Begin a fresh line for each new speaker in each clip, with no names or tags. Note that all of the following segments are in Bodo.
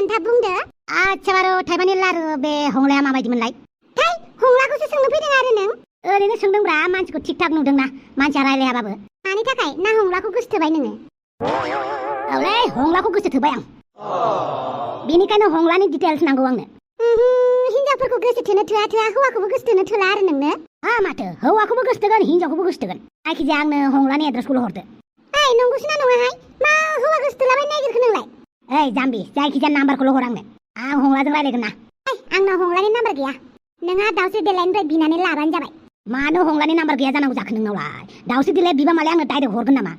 सोंदोंमोन थाब बुंदो।
आच्छा बारु थाइबानि लारु बे हंलाया माबायदिमोनलाय?
थै हंलाखौसो सोंनो फैदों आरो नों?
ओरैनो सोंदोंब्रा मानसिखौ थिक थाक नुदोंना मानसिया रायलायाबाबो।
मानि थाखाय ना हंलाखौ गोसोथोबाय नोङो?
औलै हंलाखौ गोसोथोबाय आं। बेनिखायनो हंलानि डिटेल्स नांगौ आंनो।
हिनजावफोरखौ गोसोथोनो थोआ हौवाखौबो गोसोथोनो थोला आरो नोंनो?
माथो हौवाखौबो गोसोथोगोन हिनजावखौबो गोसोथोगोन। जायखिजाया आंनो हंलानि एड्रेसखौल' हरदो।
ओइ नंगौसोना नङाहाय? मा हौवा गोसोथोलाबायनो नागिरखो नोंलाय?
ओइ जाम्बि जायखिजाया नाम्बारखौल' हर आंनो। आं हंलाजों रायलायगोन ना।
आंनाव हंलानि नाम्बार गैया। नोंहा दाउस्रि देलायनिफ्राय बिनानै लाबानो जाबाय।
मानो हंलानि नाम्बार गैया जानांगौ जाखो नोंनावलाय? दाउस्रि देलाया बिबा मालाय आंनो डाइरेक्ट हरगोन नामा?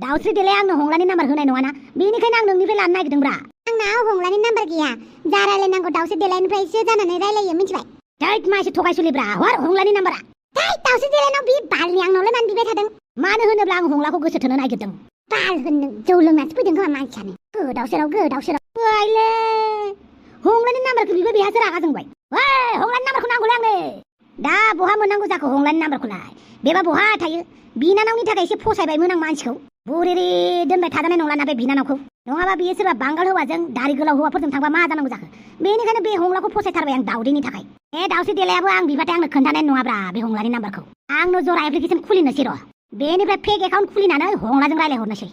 दाउस्रि देलाया आंनो हंलानि नाम्बार होनाय नङाना, बेनिखायनो आं नोंनिफ्राय लानो नागिरदोंब्रा।
आंनाव हंलानि नाम्बार गैया। जा रायलायनांगौ दाउस्रि देलायनिफ्रायसो जानानै रायलायो मिथिबाय?
थैद मा एसे थगायसुलिब्रा हर हंलानि नाम्बारा।
थैद दाउस्रि देलायनाव बि बालनि आंनावलाय मानो बिबाय थादों?
मानो होनोब्ला आं हंलाखौ गोसोथोनो नागिरदों।
बाल होननो जौ लोंनासो फैदों खोमा मानसियानो। गोदाव सोराव।
आइले हंलानि नाम्बारखौ बिबो बेहासो रागा जोंबाय। हंलानि नाम्बारखौ नांगौलै आंनो। दा बहा मोननांगौ जाखो हंलानि नाम्बारखौलाय? बेबा बहा थायो? बिनानावनि थाखाय एसे फसायबायमोन आं मानसिखौ। बुरेरे दोनबाय थाजानाय नंलाना बे बिनानावखौ। नङाबा बियो सोरबा बांगाल हौवाजों दारि गोलाव हौवाफोरजों थांबा मा जानांगौ जाखो? बेनिखायनो बे हंलाखौ फसायथारबाय आं दाउदैनि थाखाय। दाउस्रि देलायाबो आं बिबाथाय आंनो खोन्थानाय नङाब्रा बे हंलानि नाम्बारखौ। आंनो जरा एप्लिकेसन खुलिनोसै र'। बेनिफ्राय फेक एकाउन्ट खुलिनानै हंलाजों रायलायहरनोसै।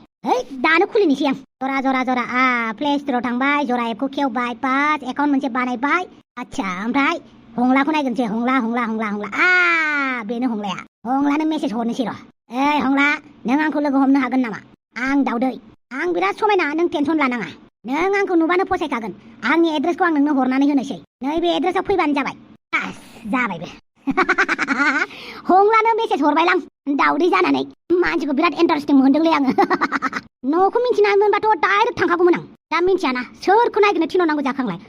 दानो खुलिनोसै आं। जरा प्ले स्ट'राव थांबाय, जरा एपखौ खेवबाय, पास एकाउन्ट मोनसे बानायबाय। आच्छा ओमफ्राय हंलाखौ नायगोनसै। हंला बेनो हंलाया। हंलानो मेसेज हरनोसै र'। हंला नों आंखौ लोगो हमनो हागोन नामा? आं दाउदै। आं बिराद समायना, नों टेनसन लानाङा। नों आंखौ नुबानो फसायखागोन। आंनि एड्रेसखौ आं नोंनो हरनानै होनोसै। नैबे एड्रेसाव फैबानो जाबाय। जाबाय बे। हंलानो मेसेज हरबायलां दाउदै जानानै। मानसिखौ बिराद इन्टारेस्टिं मोनदोंलै आङो। न'खौ मिन्थिनानै मोनबाथ' डाइरेक्ट थांखागौमोन आं। दा मिन्थियाना सोरखौ नागिरनो थिनहरनांगौ जाखांलाय?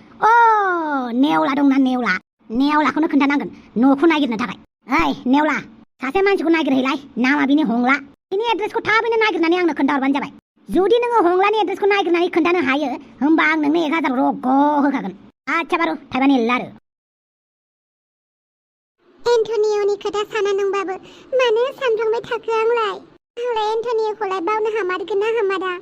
नेवला दंना नेवला? नेवलाखौनो खोन्थानांगोन न'खौ नागिरनो थाखाय। नेवला सासे मानसिखौ नागिरहैलाय, नामा बिनि हंला। बिनि एड्रेसखौ थाबैनो नागिरनानै आंनो खोन्थाहरबानो जाबाय। जुदि नोङो हंलानि एड्रेसखौ नागिरनानै खोन्थानो हायो होमबा आं नोंनो 1000 रग' होखागोन। आच्छा बारु थाइबानि लारु।
एन्टनिय'नि खोथा साना नंबाबो मानो सानफ्लांबाय थाखो आंलाय एन्टनिय'खौलाय बावनो हामारगोन ना हामारा?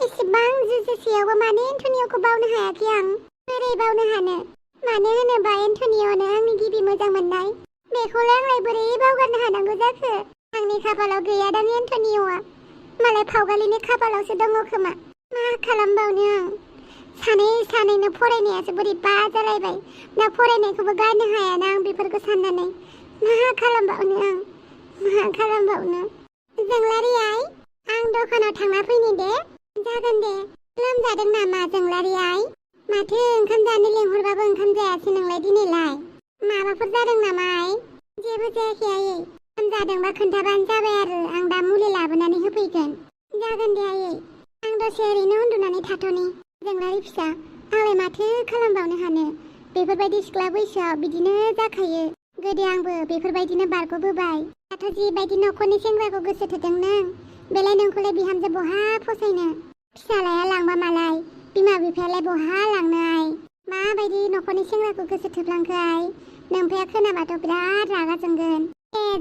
एसेबां जुजिसेयावबो मानो एन्टनिय'खौ बावनो हायाखै आं? बोरै बावनो हानो? मानो होनोबा एन्टनिय'नो आंनि गिबि मोजां मोननाय। बेखौलाय आंलाय बोरै बावगारनो हानांगौ जाखो? आंनि खाफालाव गैयादां एन्टनिय'आ। मालाय फावगालिनि खाफालावसो दङ खोमा। मा खालामबावनो आं? सानैनो फरायनायासो बोरैबा जालायबाय। दा फरायनायखौबो गारनो हायाना आं बेफोरखौ साननानै। मा खालामबावनो आं? मा खालामबावनो? जोंलारि आइ, आं दखानाव थांना फैनि दे। जागोन दे। लोमजादों नामा जोंलारि आइ? माथो ओंखाम जानो लेंहरबाबो ओंखाम जायासै नोंलाय दिनैलाय? माबाफोर जादों नामा आइ? जेबो जायाखै आयै। लोमजादोंबा खोन्थाबानो जाबाय आरो आं दा मुलि लाबोनानै होफैगोन। जागोन दे आयै। आं दसे ओरैनो उन्दुनानै थाथ'नि। जोंलारि फिसा, आंलाय माथो खालामबावनो हानो? बेफोरबायदि सिख्ला बैसोआव बिदिनो जाखायो। गोदो आंबो बेफोरबायदिनो बारग'बोबाय। दाथ' जिबायदि न'खरनि सेंग्राखौ गोसो थोदों नों, बेलाय नोंखौलाय बिहामजो बहा फसायनो? फिसालाया लांबा मालाय बिमा बिफायालाय बहा लांनो आइ? माबायदि न'खरनि सेंग्राखौ गोसो थोफ्लांखो आइ? नोमफाया खोनाबाथ' बिराद रागा जोंगोन।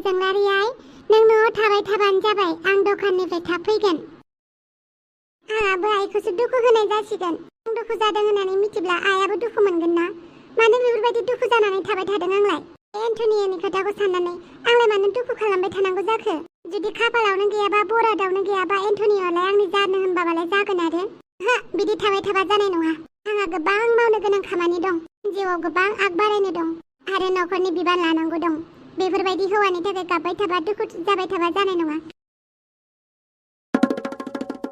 जोंलारि आइ, नों न'आव थाबाय थाबानो जाबाय। आं दखाननिफ्राय थाब फैगोन। आंहाबो आइखौसो दुखु होनाय जासिगोन। आं दुखु जादों होननानै मिथिब्ला आइयाबो दुखु मोनगोन ना? मानो बेफोरबायदि दुखु जानानै थाबाय थादों आंलाय? एन्टनिय'नि खोथाखौ साननानै आंलाय मानो दुखु खालामबाय थानांगौ जाखो? जुदि खाफालावनो गैयाबा बरादावनो गैयाबा एन्टनिय'आलाय आंनि जानो होनबालाय जागोन आरो? बिदि थाबाय थाबा जानाय नङा। आंहा गोबां मावनो गोनां खामानि दं। जिउआव गोबां आग बारायनो दं आरो न'खरनि बिबान लानांगौ दं। बेफोरबायदि हौवानि थाखाय गाबबाय थाबा दुखु जाबाय थाबा जानाय नङा।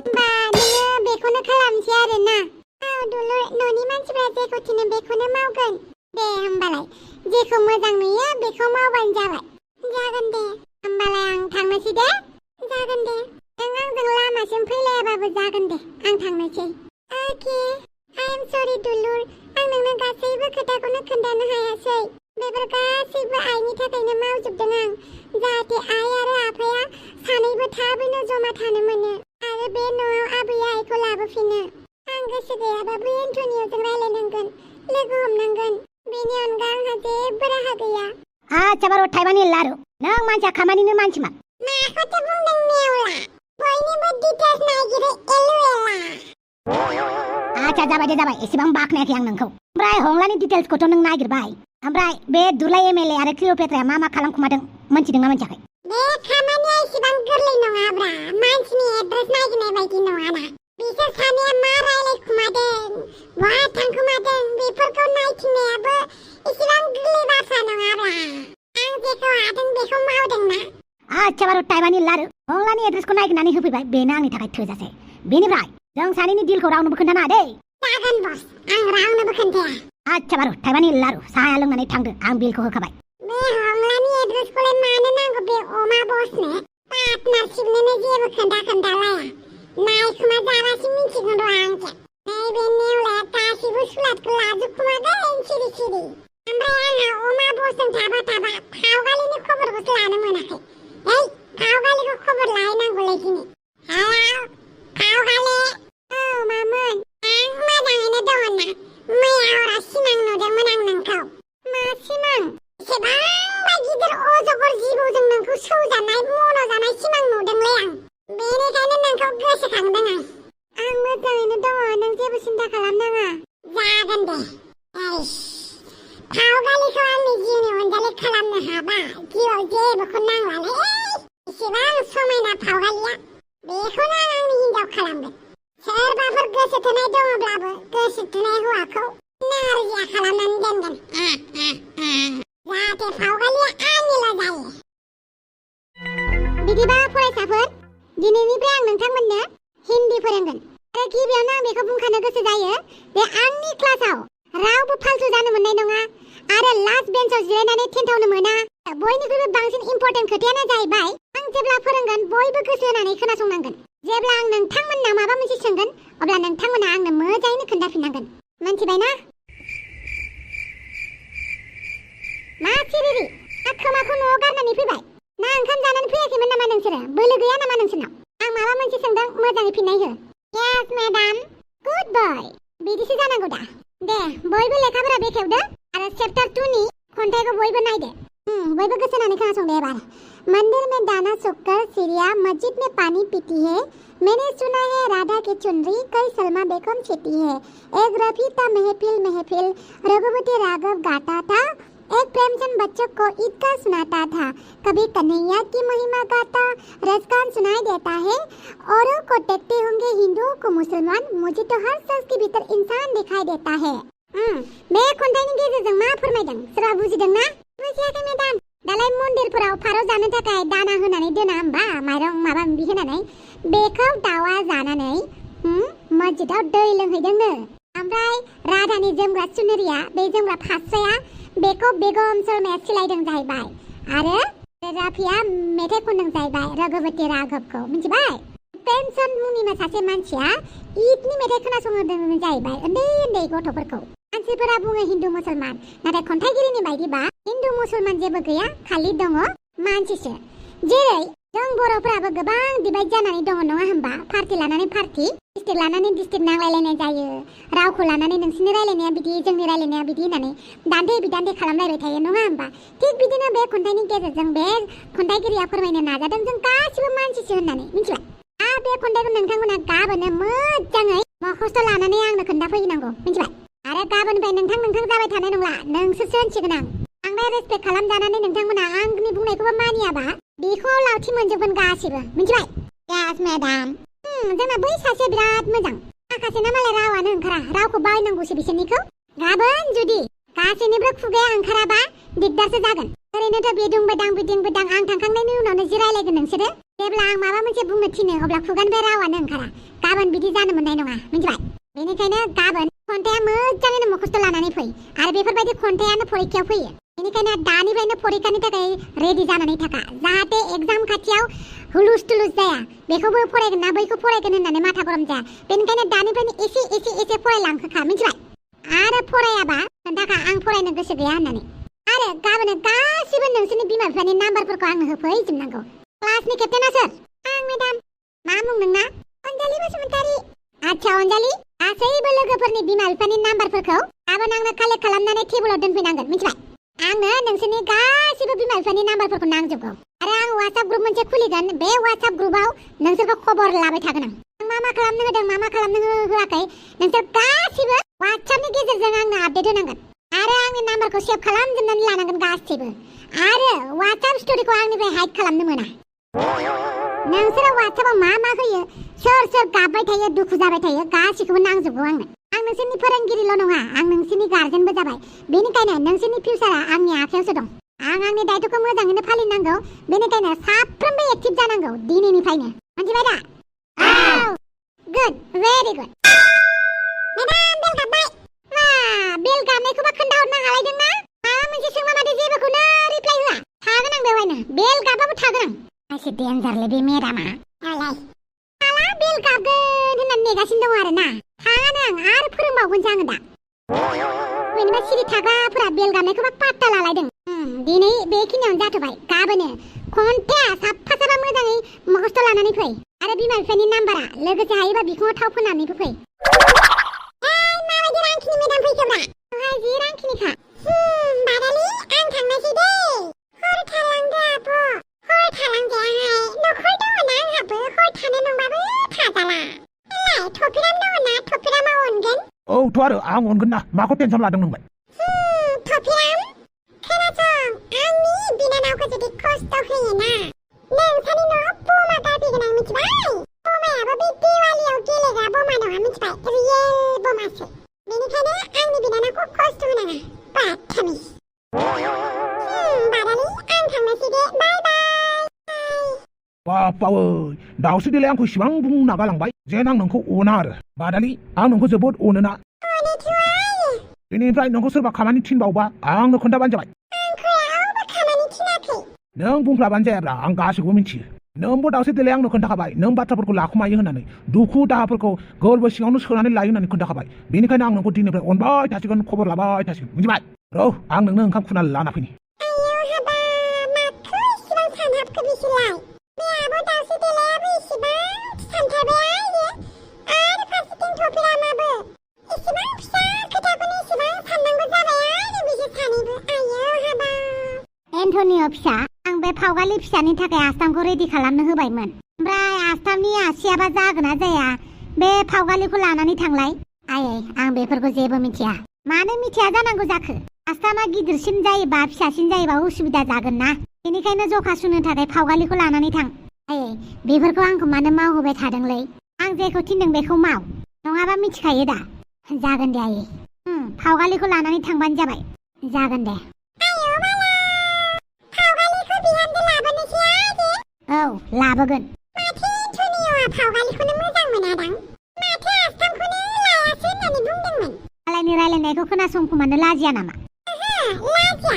होमबा नोङो बेखौनो खालामसै आरो ना? दुलुर, न'नि मानसिफ्रा जेखौ थिनो बेखौनो मावगोन। दे होमबालाय, जेखौ मोजां नुयो बेखौ मावबानो जाबाय। जागोन दे। होमबालाय आं थांनोसै दे। जागोन दे। नों आंजों लामासिम फैलायाबाबो जागोन दे। आं थांनोसै। अके। आइ एम सरि दुलुर, आं नोंनो गासैबो खोथाखौनो खोन्थानो हायासै। बेफोर गासैबो आइनि थाखायनो मावजोबदों आं, जाहाथे आइ आरो आफाया सानैबो थाबैनो जमा थानो मोनो आरो बे न'आव आबैया आइखौ लाबोफिनो। आं गोसो गैयाबाबो एन्टनिय'जों रायलायनांगोन, लोगो हमनांगोन। बेनि अनगा आंहा जेबो राहा गैया।
आच्छा बारु थाइबानि लारु। नों मानसिया खामानिनो मानसिमार।
माखौथो बुंदों नेवला? बयनिबो डिटेल्स नागिरो एलुएला।
आच्छा आच्छा जाबाय दे जाबाय एसेबां बाखनायाखै आं नोंखौ ओमफ्राय हंलानि डिटेल्सखौथ' नों नागिरबाय ओमफ्राय बे दुलाय एमएलए आरो क्लिअपेट्राया मा खालामखुमादों मोनथिदोंना मोनथियाखै
बे खामानिया एसेबां गोरलै नङाब्रा मानसिनि एड्रेस नागिरनाय बायदि नङाना बिसोर सानैया मा रायलायखुमादों बहा थांखुमादों बेफोरखौ नायथिंनायाबो एसेबां गोरलै बाथ्रा नङाब्रा आं जेखौ हादों बेखौ मावदोंना
आच्छा बारु टाइमानि लारु हंलानि एड्रेसखौ नागिरनानै होफैबाय बेनो आंनि थाखाय थोजासे बेनिफ्राय जों सानैनि डिलखौ रावनोबो खोन्थानाङा दै
जागोन बस आं रावनोबो खोन्थाया
आच्छा बारु टाइमानि लारु साहाया लोंनानै थांदो आं बिलखौ होखाबाय
बे हंलानि एड्रेसखौलाय मानो नांगौ बे अमा बसनो पार्टनारशिपनोनो जेबो खोन्थालाया नायखुमा जाबासो मिथिगोन र' आंसो नैबे नेवलाया गासिबो सुलादखौ लाजोबखुमादों सिरि ओमफ्राय आंहा अमा बसजों थाबा फावगालिनि खबरखौसो लानो मोनाखै फावगालिखौ खबर लाहैनांगौलै दिनै हेलौ फावगालि औ मामोन आं मोजाङैनो दङना मैया हराव सिमां नुदोंमोन आं नोंखौ मा सिमां एसेबांबा गिदिर अजगर जिबौजों नोंखौ सौजानाय मन'जानाय सिमां नुदोंलै आं बेनिखायनो नोंखौ गोसोखांदों आं मोजाङैनो दङ नों जेबो सिन्था खालामनाङा जागोन दे फावगालिखौ आंनि जिउनि अनजालि खालामनो हाबा जिउआव जेबोखौ नांलालै एसेबां समायना फावगालिया बेखौनो आं आंनि हिन्जाव खालामगोन सोरबाफोर गोसो थोनाय दङब्लाबो गोसो थोनाय हौवाखौ नारजिया खालामनानै दोनगोन जाहाथे फावगालिया आंनिल' जायो बिदिबा फरायसाफोर दिनैनिफ्राय आं नोंथांमोननो हिन्दी फोरोंगोन आरो गिबियावनो आं बेखौ बुंखानो गोसो जायो जे आंनि क्लासाव रावबो फालतु जानो मोननाय नङा आरो लास्ट बेन्चआव जिरायनानै थेन्थावनो मोना बयनिख्रुइबो बांसिन इम्पर्टेन्ट खोथायानो जाहैबाय आं जेब्ला फोरोंगोन बयबो गोसो होनानै खोनासंनांगोन जेब्ला आं नोंथांमोननाव माबा मोनसे सोंगोन अब्ला नोंथांमोना आंनो मोजाङैनो खोन्थाफिननांगोन मिन्थिबायना मा सिरिरि खोमाखौ न'आव गारनानै फैबाय ना ओंखाम जानानै फैयाखैमोन नामा नोंसोरो बोलो गैया नामा नोंसोरनाव आं माबा मोनसे सोंदों मोजाङै फिननाय हो यस मेडाम गुड बय बिदिसो जानांगौ दा दे बयबो लेखाफोरा बेखेवदो आरो चैप्टार 2 नि खन्थाइखौ बयबो नायदो बयबो गोसो होनानै खोनासंदो एबार मंदिर में दाना सोखकर चिड़िया मस्जिद में पानी पीती है मैंने सुना है राधा की चुनरी कई सलमा बेगम छीती है एक रफी था महफिल रघुपति राघव गाता था एक प्रेमचंद बच्चों को ईद का सुनाता था कभी कन्हैया की महिमा गाता रसगान सुनाई देता है औरों को देखते होंगे हिंदुओं को मुसलमान मुझे तो हर शख्स के भीतर इंसान दिखाई देता है बे खन्थाइनि गेजेरजों मा फोरमायदों सोरबा बुजिदोंना बुजियाखै मेडाम दालाय मन्दिरफोराव फारौ जानो थाखाय दाना होनानै दोना होमबा माइरं माबा माबि होनानै बेखौ दाउआ जानानै मस्जिदाव दै लोंहैदोंनो ओमफ्राय राधानि जोमग्रा सुनेरिया बे जोमग्रा फास्राया बेखौ बेगम सलमाया सिलायदों जाहैबाय आरो राफिया मेथाइ खनदों जाहैबाय रघुपति राघवखौ मिथिबाय प्रेमचंद मुंनि सासे मानसिया ईदनि मेथाइ खोनासंहोदोंमोन जाहैबाय उन्दै गथ'फोरखौ मानसिफोरा बुङो हिन्दु मुसलमान नाथाय खन्थाइगिरिनि बायदिबा हिन्दु मुसलमान जेबो गैया खालि दङ मानसिसो जेरै जों बर'फोराबो गोबां डिभाइड जानानै दङ नङा होमबा पार्टी लानानै पार्टी डिस्ट्रिक्ट लानानै डिस्ट्रिक्ट नांलायलायनाय जायो रावखौ लानानै नोंसिनि रायलायनाया बिदि जोंनि रायलायनाया बिदि होननानै दान्थे बिदान्थे खालामलायबाय थायो नङा होमबा थिग बिदिनो बे खन्थाइनि गेजेरजों बे खन्थाइगिरिया फोरमायनो नाजादों जों गासिबो मानसिसो होननानै मिथिबाय बे खन्थाइखौ नोंथांमोना गाबोनो मोजाङै मखस्थ' लानानै आंनो खोन्थाफैनांगौ मिथिबाय आरो गाबोननिफ्राय नोंथां जाबाय थानाय नंला नोंसोरसो होनसिगोन आंलाय रेसपेक्ट खालामजानानै नोंथांमोना आंनि बुंनायखौबो मानियाबा बेखौ लावथि मोनजोबगोन गासिबो मिथिबाय यस मेडाम जोंना बै सासे बिराद मोजां माखासेना मालाय रावानो ओंखारा रावखौ बायनांगौसो बिसोरनिखौ गाबोन जुदि गासैनिबो खुगाया ओंखाराबा दिगदारसो जागोन ओरैनोथ' बेदुंबोदां आं थांखांनायनि उनावनो जि रायलायगोन नोंसोरो जेब्ला आं माबा मोनसे बुंनो थिनो अब्ला खुगानिफ्राय रावानो ओंखारा गाबोन बिदि जानो मोननाय नङा मिथिबाय बेनिखायनो गाबोन खन्थाइया मोजाङैनो मखस्थ' लानानै फै आरो बेफोरबायदि खन्थाइयानो फरिखायाव फैयो बेनिखायनो दानिफ्रायनो फरिखानि थाखाय रेडि जानानै थाखा जाहाथे एग्जाम खाथियाव हुलुस थुलुस जाया बेखौबो फरायगोन ना बैखौ फरायगोन होननानै माथा गरम जाया बेनिखायनो दानिफ्रायनो एसे फरायलांखोखा मिथिबाय आरो फरायाबा खोन्थाखा आं फरायनो गोसो गैया होननानै आरो गाबोनो गासिबो नोंसोरनि बिमा बिफानि नाम्बारफोरखौ आंनो होफैजोबनांगौ क्लासनि केप्टेना सोर आं मेडाम मा मुं नोंना अनजालि बसुमतारी आच्छा अनजालि गासैबो लोगोफोरनि बिमा बिफानि नाम्बारफोरखौ गाबोन आंनो कालेक्ट खालामनानै टेबोलाव दोनफैनांगोन मिथिबाय आंनो नोंसोरनि गासिबो बिमा बिफानि नाम्बारफोरखौ नांजोबगौ आरो आं WhatsApp ग्रुप मोनसे खुलिगोन बे WhatsApp ग्रुपआव नोंसोरखौ खबर लाबाय थागोन आं मा खालामनो होदों मा खालामनो होआखै नोंसोर गासिबो WhatsAppनि गेजेरजों आंनो आपडेट होनांगोन आरो आंनि नाम्बारखौ सेभ खालामजोबनानै लानांगोन गासिबो आरो WhatsApp स्टोरीखौ आंनिफ्राय हाइड खालामनो मोना नोंसोरो WhatsAppआव मा होयो सोर गाबबाय थायो दुखु जाबाय थायो गासिखौबो नांजोबगौ आंनो आं नोंसोरनि फोरोंगिरिल' नङा आं नोंसोरनि गार्जेनबो जाबाय बेनिखायनो नोंसोरनि फिउचारा आंनि आखायावसो दं आं आंनि दायित्वखौ मोजाङैनो फालिनांगौ बेनिखायनो साफ्रोमबो एक्टिभ जानांगौ दिनैनिफ्रायनो मिथिबाय दा औ गुड भेरि गुड मेडाम बेल गाबबाय मा बेल गाबनायखौबा खोन्थाहरनो हालायदों ना माबा मोनसे सोंबा माथो जेबोखौनो रिप्लाइ होआ थागोन आं बेवहायनो बेल गाबबाबो थागोन आं एसे डेन्जारलै बे मेडामा आलाय माला बेल गाबगोन होननानै नेगासिनो दं आरो ना थाङानो आं आरो फोरोंबावगोनसो आङो दा बेनिबा सिरि थाग्राफोरा बेल गाबनायखौबा पात्ता लालायदों दिनै बेखिनियावनो जाथ'बाय गाबोनो खन्थाया साफा साफा मोजाङै मगजथ' लानानै फै आरो बिमा बिफानि नाम्बारा लोगोसे हायोबा बिखुङाव थाव फोननानैबो फै माबायदि रांखिनि मेदाम फैखोब्रा दहाय जि रांखिनिखा बादालि आं थांनायसै दै हर थालांदो आब' हर थालांजायाहाय न'खर दङना आंहाबो हर थानो नंबाबो थाजाला एलाय थफिराम दङना थफिरामा अनगोन
औथ' आरो आं अनगोन ना माखौ टेनसन लादों नोंलाय
थफिराम खोनासं आंनि बिनानावखौ जुदि खस्थ' होयोना नोंसानि न'आव बमा गारफैगोन आं मिथिबाय बमायाबो बे दिवालियाव गेलेग्रा बमा नङा मिथिबाय रियेल बमासो बेनिखायनो आंनि बिनानावखौ खस्थ' होनाङा बाथामिस बादालि आं थांनोसै दे बाय बाय
बापावै दाउसो देलाय आंखौ इसिबां बुंना गालांबाय जेन आं नोंखौ अना आरो बादालि आं नोंखौ जोबोद अनोना बेनिफ्राय नोंखौ सोरबा खामानि थिनबावबा आंनो खोन्थाबानो जाबाय नों बुंफ्लाबानो जायाब्रा आं गासैखौबो मिथियो नोंबो दाउसो देलाय आंनो खोन्थाखाबाय नों बाथ्राफोरखौ लाखुमायो होननानै दुखु दाहाफोरखौ गोरबो सिङावनो सोनानै लायो होननानै खोन्थाखाबाय बेनिखायनो आं नोंखौ दिनैनिफ्राय अनबाय थासिगोन खबर लाबाय थासिगोन मिथिबाय रौ आं नोंनो ओंखाम खुना लाना फैनि
एन्टनिय' फिसा आं बे फावगालि फिसानि थाखाय आस्थामखौ रेडि खालामनो होबायमोन ओमफ्राय आस्थामनि आसियाबा जागोन ना जाया बे फावगालिखौ लानानै थांलाय आयै आं बेफोरखौ जेबो मिथिया मानो मिथिया जानांगौ जाखो आस्थामा गिदिरसिन जायोबा फिसासिन जायोबा उसुबिदा जागोन ना बेनिखायनो जखा सुनो थाखाय फावगालिखौ लानानै थां आयै बेफोरखौ आंखौ मानो मावहोबाय थादोंलै आं जेखौ थिनदों बेखौ माव नङाबा मिथिखायो दा जागोन दे आयै फावगालिखौ लानानै थांबानो जाबाय जागोन दे औ लाबोगोन माथो एन्टनिय'आ फावगालिखौनो मोजां मोनादां माथो आस्थामखौनो लायासै होननानै बुंदोंमोन मालायनि रायलायनायखौ खोनासंखुमानो लाजिया नामा लाजिया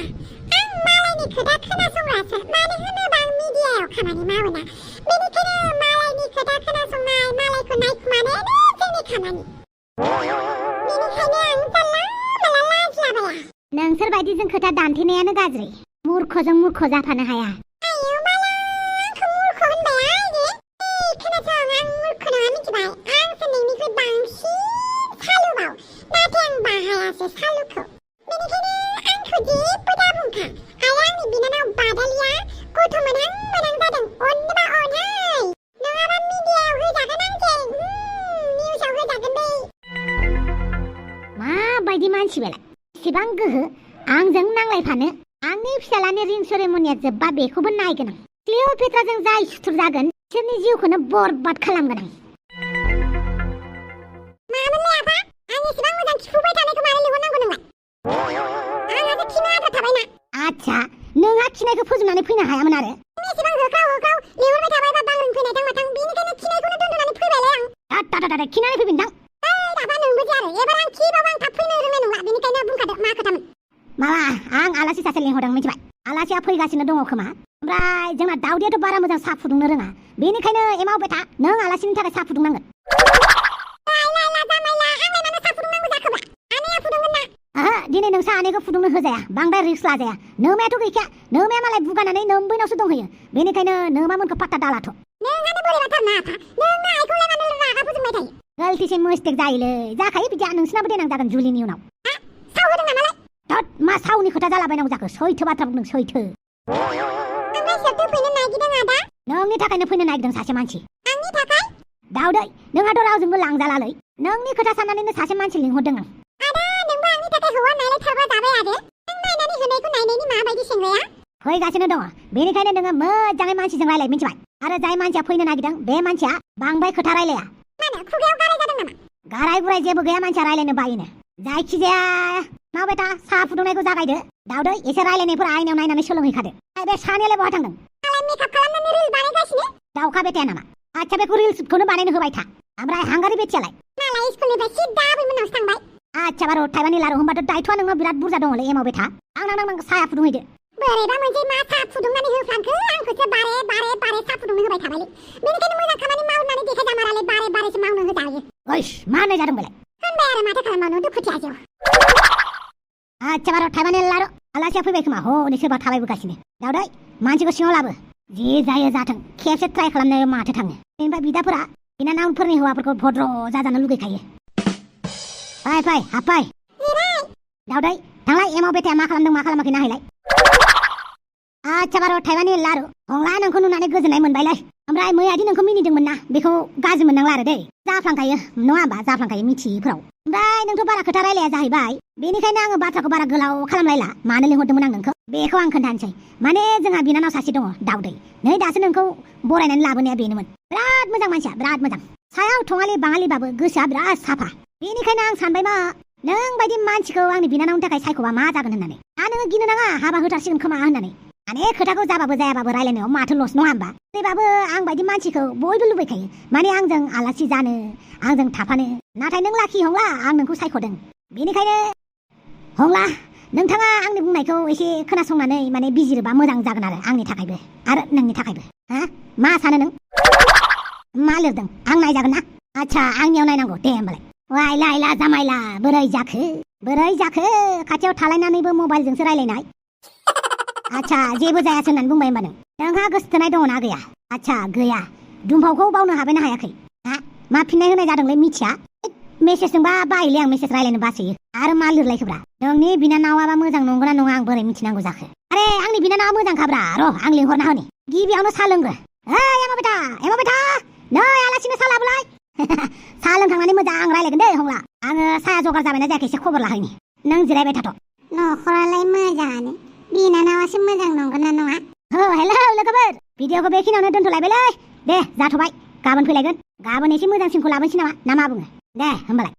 आं मालायनि खोथा खोनासंग्रासो मानो होनोबा आं मिडियायाव खामानि मावोना बेनिखायनो मालायनि खोथा खोनासंनाय मालायखौ नायखुमानायानो जोंनि खामानि बेनिखायनो आं जानला माला लाजिलाबाया नोंसोर बायदिजों खोथा दान्थेनायानो गाज्रि मूर्खजों मूर्ख जाफानो हाया माबायदि मानसि बेलाय एसेबां गोहो आंजों नांलायफानो आंनि फिसालानि रिं सेरेमनिया जोब्बा बेखौबो नायगोन आं क्लिअपेट्राजों जाय सुथुर जागोन बिसोरनि जिउखौनो बरबाद खालामगोन आं मामोनलाय आफा आं एसेबां मोजां खिफुबाय थानायखौ मानो लिंहरनांगौ नोंलाय आंहासो खिनो आद्रा थाबायना आच्छा नोंहा खिनायखौ फोजोबनानै फैनो हायामोन आरो एसेबां होख्राव लिंहरबाय थाबायबा बांग्रिं फैनाय थांबाथां बेनिखायनो खिनायखौनो दोननानै फैबायलाय आं दादा खिनानै फैफिनदां दाबा नोंबो जे आरो एबार आं खिबाबो आं थाब फैनो रोंनाय नंला बेनिखायनो बुंखादो मा खोथामोन माबा आं आलासि सासे लिंहरदों मिथिबाय आलासिया फैगासिनो दङ खोमा ओमफ्राय जोंना दाउदैयाथ' बारा मोजां साहा फुदुंनो रोङा बेनिखायनो एमावबाय था नों आलासिनि थाखाय साहा फुदुंनांगोन दिनै नोंसा आनैखौ फुदुंनो होजाया बांद्राय रिक्स लाजाया नोमायाथ' गैखाया नोमाया मालाय बुगानानै नोमबैनावसो दंहैयो बेनिखायनो नोमामोनखौ पात्ता दालाथ' नोंहानो बोरैबाथार ना आफा नोंना आइखौलाय मानो रागा फोजोंबाय थायो गलतिसे मिस्टेक जायोलै जाखायो बिदिया नोंसिनाबो देनां जागोन जुलिनि उनाव साव होदों नामालाय
थोद मा सावनि खोथा जालाबायनांगौ जाखो सैथो बाथ्रा बुंदों सैथो
आंलाय सोरथो फैनो नागिरदों आदा
नोंनि थाखायनो फैनो नागिरदों सासे मानसि
आंनि थाखाय
दाउदै नोंहाथ' रावजोंबो लांजालालै नोंनि खोथा साननानैनो सासे मानसि लिंहरदों आं
आदा नोंबो आंनि थाखाय हौवा नायलाय थारबा जाबाय आरो नों नायनानै होनायखौ नायनायनि माबायदि सेंग्राया
फैगासिनो दङ बेनिखायनो नोङो मोजाङै मानसिजों रायलाय मिथिबाय आरो जाय मानसिया फैनो नागिरदों बे मानसिया बांद्राय खोथा रायलाया
मानो खुगायाव गाराय जादों नामा
गाराय गुराय जेबो गैया मानसिया रायलायनो बायोनो जायखिजाया मावबाय था साहा फुदुंनायखौ जागायदो दाउदै एसे रायलायनायफोरा आयनायाव नायनानै सोलोंहैखादो बे सानैयालाय बहा थांदों
आंलाय मेकआप खालामनानै रिल बानायगासिनो
दाउखा बेटाया नामा आच्छा बेखौ रिल्सखौनो बानायनो होबाय था ओमफ्राय हांगारि बेटियालाय
मालाय स्कुलनिफ्राय सिदा आबैमोननावसो थांबाय
आच्छा बार' थाइबानि लारु होनबाथ' दायथ'आ नोङो बिराद बुरजा दङलै एमाव बेथा आं साहा फुदुंहैदो
बोरैबा मोनसे मा साहा फुदुंनानै होफ्लांखो आंखौसो बारे साहा फुदुंनो होबाय थाबायलै बेनिखायनो मोजां खामानि मावनानै देखायजामारालै बारेसो मावनो होजायो
ओइस मा होननाय जादों बेलाय
होनबाय आरो माथो खालामबावनो दुखुथियासो
आच्छा बार' थाइबानि लारु आलासिया फैबाय खोमा हनै सोरबा थाबायबोगासिनो दाउदै मानसिखौ सिङाव लाबो जि जायो जाथों खेबसे ट्राइ खालामनायाव माथो थाङो बेनिफ्राय बिदाफोरा बिनानावफोरनि हौवाफोरखौ भद्र जाजानो लुगैखायो फै हाबफै दाउदै थांलाय एमाव बेटाया मा खालामदों मा खालामाखै नायहैलाय आच्छा बार' थाइबानि लारु हंला नोंखौ नुनानै गोजोननाय मोनबायलै ओमफ्राय मैयादि नोंखौ मिनिदोंमोन ना बेखौ गाज्रि मोननांला आरो दै जाफ्लांखायो नङा होमबा जाफ्लांखायो मिथियैफोराव ओमफ्राय नोंथ' बारा खोथा रायलाया जाहैबाय बेनिखायनो आङो बाथ्राखौ बारा गोलाव खालामलायला मानो लिंहरदोंमोन आं नोंखौ बेखौ आं खोन्थानोसै माने जोंहा बिनानाव सासे दङ दाउदै नै दासो नोंखौ बरायनानै लाबोनाया बेनोमोन बिराद मोजां मानसिया बिराद मोजां सायाव थङालि बाङालिबाबो गोसोआ बिराद साफा बेनिखायनो आं सानबाय मा नों बायदि मानसिखौ आंनि बिनानावनि थाखाय सायख'बा मा जागोन होननानै नोङो गिनो नाङा हाबा होथारसिगोन खोमा होननानै माने खोथाखौ जाबाबो जायाबाबो रायलायनायाव माथो लस नङा होमबा थेबाबो आं बायदि मानसिखौ बयबो लुबैखायो माने आंजों आलासि जानो आंजों थाफानो नाथाय नों लाखि हंला आं नोंखौ सायख'दों बेनिखायनो हंला नोंथाङा आंनि बुंनायखौ एसे खोनासंनानै माने बिजिरोबा मोजां जागोन आंनि थाखायबो आरो नोंनि थाखायबो हा मा सानो नों मा लिरदों आं नायजागोन ना आच्छा आंनियाव नायनांगौ दे होमबालाय वाय लायला जामायला बोरै जाखो खाथियाव थालायनानैबो मबाइलजोंसो रायलायनाय आच्छा जेबो जायासै होननानै बुंबाय होमबा नोंहा गोसोथोनाय दङना गैया आच्छा गैया दुमफावखौ बावनो हाबायना हायाखै हा मा फिननाय होनाय जादोंलै मिथिया मेसेजजोंबा बायोलै आं मेसेज रायलायनो बासोयो आरो मा लिरलायखोब्रा नोंनि बिनानावाबा मोजां नंगौना नङा आं बोरै मिथिनांगौ जाखो आरे आंनि बिनानावा मोजांखाब्रा र' आं लिंहरना होनि गिबियावनो साहा लोंग्रो एमाव बेटा नै आलासिनो साहा लाबोलाय साहा लोंखांनानै मोजां रायलायगोन दै हंला आङो साहा जगार जाबायना जायाखै एसे खबर लाहैनि नों जिरायबाय थाथ'
न'खरालाय मोजाङानो बिनानावासो मोजां नंगौना नङा
हेलौ लोगोफोर भिडिअखौ बेखिनियावनो दोनथ'लायबायलै दे जाथ'बाय गाबोन फैलायगोन गाबोन एसे मोजांसिनखौ लाबोनोसै नामा ना मा बुङो दे होमबालाय